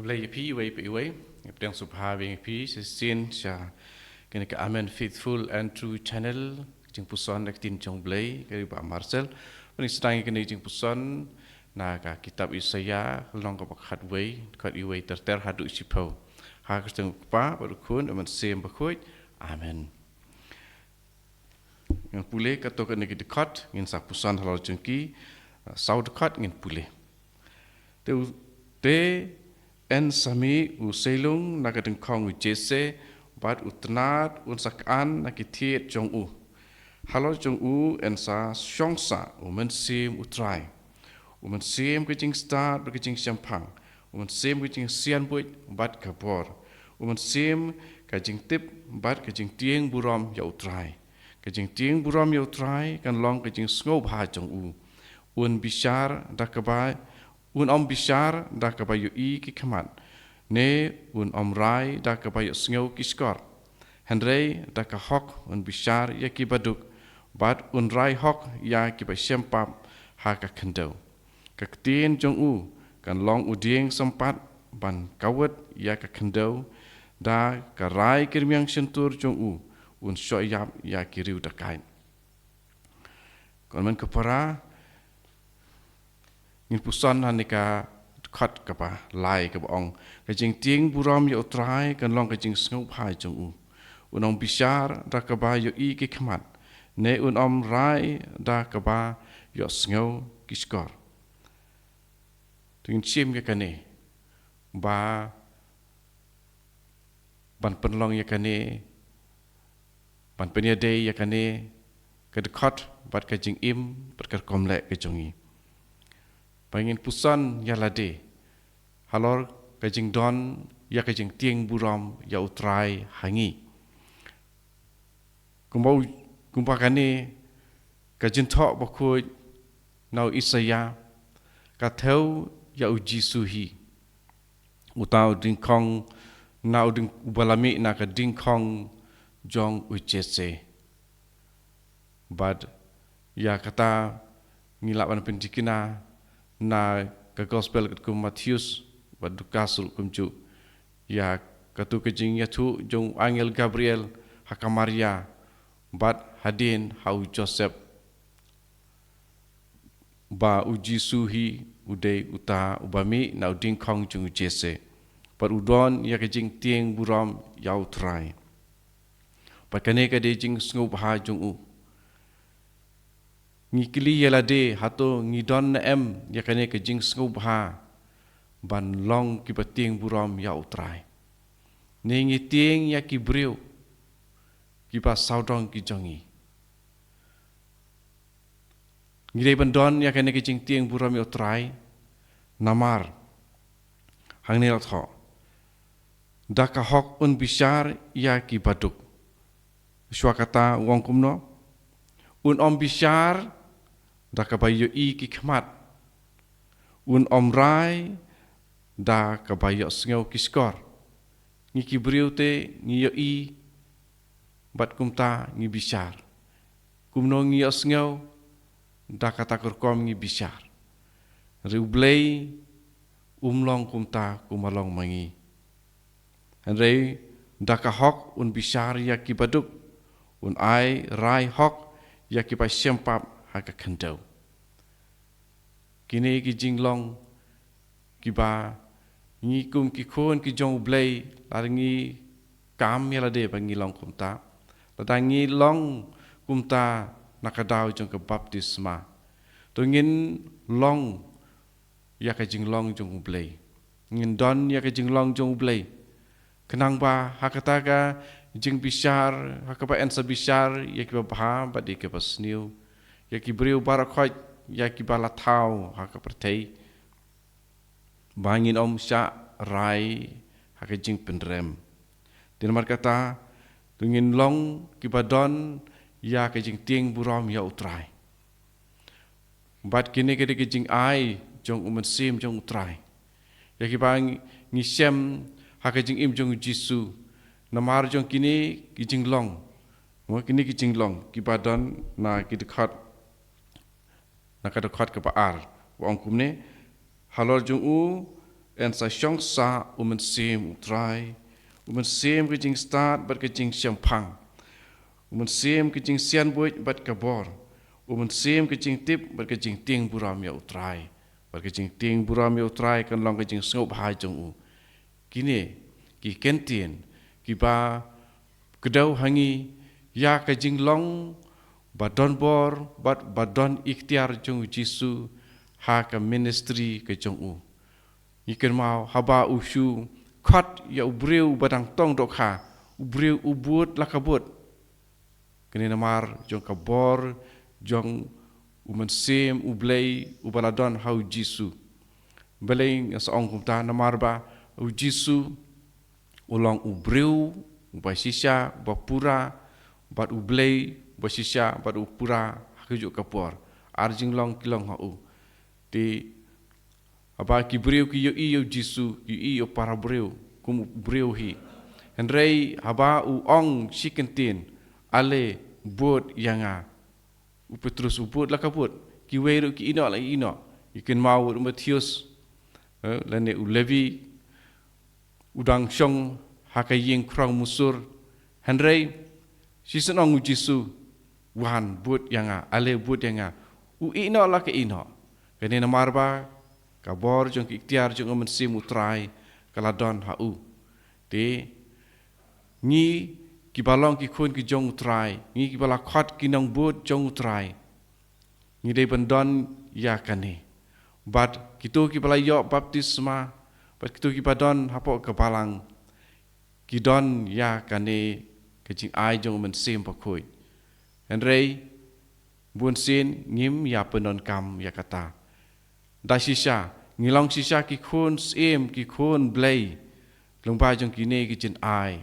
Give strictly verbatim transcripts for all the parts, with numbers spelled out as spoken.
Blei ïa phi iwei pa iwei. Nga pdiang sngewbha biang ïa phi shisien sha kane ka Amen Faithful and True Channel, jingpuson na ka ktien jong Blei, ka ri Bah Marcel. Bad ngi sdang ïa kane ka jingpuson na ka kitab Isaïah, lynnong kaba khatwei, dkhot iwei ter ter haduh shiphew. Ha ka kyrteng u Kpa bad u Khun bad u Mynsiem Bakhuid. Amen. Ngan pule katto katne ki dkhot, ngin sa puson halor jong ki, uh, saw dkhot ngin pule. Te u, te yn sa mih u seilung na ka dyngkhong u Jesse, bad u tnat un sa khan na ki thied jong u. Halor jong u yn sa shong sah u Mynsiem u Trai. U Mynsiem ka jingstad bad ka jingshemphang. U Mynsiem ka jingsianbuit bad ka bor. U Mynsiem ka jingtip bad ka jingtieng burom ïa u Trai. Ka jingtieng burom ïa u Trai kan long ka jingsngewbha jong u. Un bishar da kaba, un ym bishar da kaba ïohi ki khmat, ne un ym rai da kaba ïohsngew ki shkor. Hynrei da ka hok un bishar ïa ki baduk, bad un rai hok ïa kiba shem pap ha ka khyndew. Ka ktien jong u kan long u dieng sympat ban kawit ïa ka khyndew, da ka rai ki rmiang shyntur jong u un shoh ïap ïa ki riew dakaid. Ko hynmen ko para, ngin puson ha kane ka dkhot kaba lai kaba ong, ka jingtieng burom ïa u Trai kan long ka jingsngewbha jong u. Un ym bishar da kaba ïohi ki khmat, ne un ym rai da kaba ïohsngew ki shkor. To ngin shim ïa kane, ba ban pynlong ïa kane, ban pynïadei ïa kane ka dkhot bad ka jingim bad ka rukom leh ka jong ngi. Ba ngin puson ïa lade halor ka jingdon ïa ka jingtieng burom ïa u Trai ha ngi. Kumba u, kumba kane ka jingthoh bakhuid na u Isaïah ka thew ïa u Jisu hi. Uta u dyngkhong, na u dyng-, uba la mih na ka dyngkhong jong u Jesse. Bad ïa kata ngi lah ban pynthikna na ka gospel katkum Mathaios bad Lukas ruh kumjuh. Ïa katu ka jingïathuh jong u angel Gabriel ha ka Maria bad hadien ha u Joseph, ba u Jisu hi u dei uta uba mih na u dyngkhong jong u Jesse, bad u don ïa ka jingtieng burom ïa u Trai. Bad kane ka dei jingsngewbha jong u. Ngi kylli ïa lade, hato ngi don ne em ïa kane ka jingsngewbha ban long kiba tieng burom ïa u Trai? Ne ngi tieng ïa ki briew kiba sawdong ki jong ngi? Ngi dei ban don ïa kane ka jingtieng burom ïa u Trai. Namar hangne la thoh, da ka hok un bishar ïa ki baduk. Shuwa kata u ong kumno? Un ym bishar da kaba ïohi ki khmat. Un ym rai da kaba ïohsngew ki shkor. Ngi ki briew te ngi ïohi bad kumta ngi bishar. Kumno ngi ïohsngew? Da kata ka rukom ngi bishar. Hynrei u Blei um long kumta kum ma long ma ngi. Hynrei da ka hok un bishar ïa ki baduk, un ai rai hok ïa kiba shem pap ha ka khyndew. Kine ki jinglong kiba ngi kum ki khun ki jong u Blei, lada ngi kam ïa lade ba ngi long kumta, lada ngi long kumta na ka daw jong ka baptisma, to ngin long ïa ka jinglong jong u Blei. Ngin don ïa ka jinglong jong u Blei. Khnang ba ha kata ka jingbishar, ha kaba yn sa bishar ïa kiba bha bad ïa kiba sniew, ïa ki briew baroh khoit, ïa kiba la thaw ha ka pyrthei, ba ngin ym shah rai ha ka jingpynrem. Te namar kata, to ngin long kiba don ïa ka jingtieng burom ïa u Trai. Bad kine ki dei ki jingai jong u Mynsiem jong u Trai, ïa kiba ngi, ngi shem ha ka jingim jong u Jisu. Namar jong kine ki jinglong, mo, kine ki jinglong kiba don na ki dkhot, na ka dkhot kaba ar, u ong kumne: Halor jong u yn sa shong sah u Mynsiem u Trai, u Mynsiem ka jingstad bad ka jingshemphang, u Mynsiem ka jingsianbuit bad ka bor, u Mynsiem ka jingtip bad ka jingtieng burom ïa u Trai, bad ka jingtieng burom ïa u Trai kan long ka jingsngewbha jong u. Kine ki kyntien kiba kdew ha ngi ïa ka jinglong ba don bor bad ba don iktiar jong u Jisu ha ka ministry ka jong u. Ngi kynmaw haba u shu khot ïa u briew ba dang tong dohkha, u briew u bud la ka bud. Kane namar jong ka bor jong u Mynsiem u Blei uba la don ha u Jisu. Balei nga sa ong kumta? Namar ba u Jisu u long u briew uba shisha uba pura, bad u Blei uba shisha bad u pura ha kajuh ka por. Ar jinglong ki long ha u. Te haba ki briew ki ïohi ïa u Jisu, ki ïohi ïa u para briew kum u briew hi. Hynrei haba u ong shi kyntien, "Ale bud ïa nga," u Petrus u bud la ka bud. Kiwei ruh ki ïehnoh la ïehnoh. Ngi kynmaw u Mathaios, eh, lane u Levi, u dang shong ha ka ïing khrong musur. Hynrei shisien ong u Jisu, "Wan bud ïa nga, ale bud ïa nga." U ïehnoh la ka ïehnoh. Kane namar ba ka bor jong ka iktiar jong u Mynsiem u Trai ka la don ha u. Te ngi kiba long ki khun ki jong u Trai, ngi kiba la khot ki nongbud jong u Trai, ngi dei ban don ïa kane. Bad kito kiba la ïoh baptisma, bad kito kiba don hapoh ka balang, ki don ïa kane ka jingai jong u Mynsiem Bakhuid. Hynrei bunsien ngim ïa pyndonkam ïa kata. Da shisha ngi long shisha ki khun syiem, ki khun Blei, lyngba jong kine ki jingai,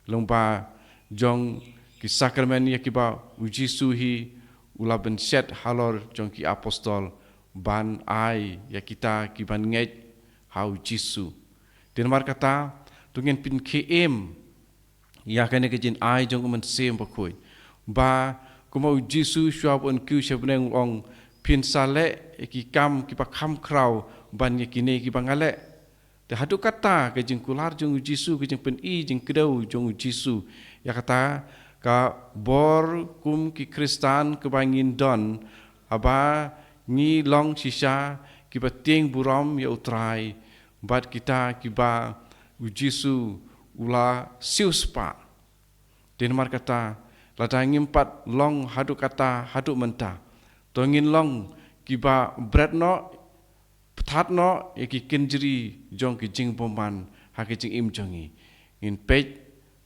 lyngba jong ki sakramen ïa kiba u Jisu hi u la bynshet halor jong ki apostol ban ai ïa kita ki ban ngeit ha u Jisu. Te namar kata, to ngin pynkhie im ïa kane ka jingai jong u Mynsiem Bakhuid. Ba kumba u Jisu shuwa ba un kiew sha bneng u ong, "Phin sa leh ïa ki kam kiba kham khraw ban ïa kine kiba nga leh." Te haduh katta ka jingkular jong u Jisu, ka jingpyni jingkdew jong u Jisu. Ïa kata ka bor kum ki Khristan kaba ngin don, haba ngi long shisha kiba tieng burom ïa u Trai, bad kita kiba u Jisu u la siewspah. Te namar kata, lada ngim pat long haduh katta, haduh mynta, to ngin long kiba bret noh, pthat noh ïa ki kynjri jong ki jingbymman ha ki jingim jong ngi. Ngin peit,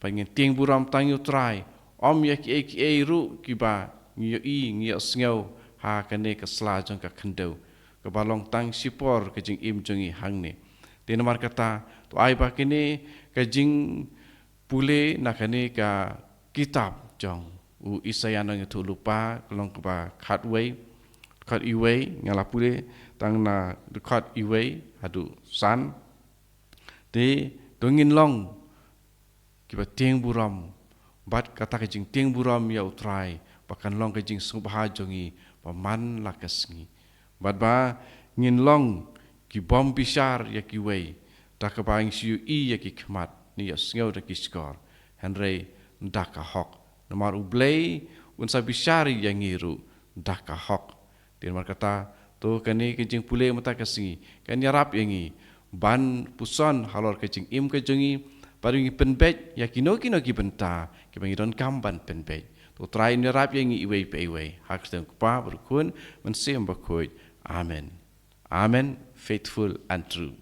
ba ngin tieng burom tang ïa u Trai, ym ïa kiei kiei ruh kiba ngi ïohi, ngi ïohsngew ha kane ka sla jong ka khyndew, kaba long tang shipor ka jingim jong ngi hangne. Te namar kata, to ai ba kane ka jingpule na kane ka kitab jong u Isaïah Nongïathuhlypa, ka long kaba khatwei, khat iwei, nga la pule tang na khat iwei haduh san. Te to ngin long kiba tieng burom, bad kata ka jingtieng burom ïa u Trai, ba kan long ka jingsngewbha jong ngi ba man la ka sngi. Bad ba ngin long ki bym bishar ïa kiwei, da kaba ngi shu ïohi ïa ki khmat, ne ïohsngew da ki shkor, hynrei da ka hok. Namar u Blei un sa bishar ïa ngi ruh da ka hok. Te namar kata, to kane ka jingpule mynta ka sngi kan ïarap ïa ngi ban puson halor ka jingim ka jong ngi, bad ngi pynbeit ïa kino kino ki bynta kiba ngi donkam ban pynbeit. To u Trai un ïarap ïa ngi iwei pa iwei. Ha ka kyrteng u Kpa bad u Khun, Mynsiem Bakhuid. Amen. Amen. Faithful and true.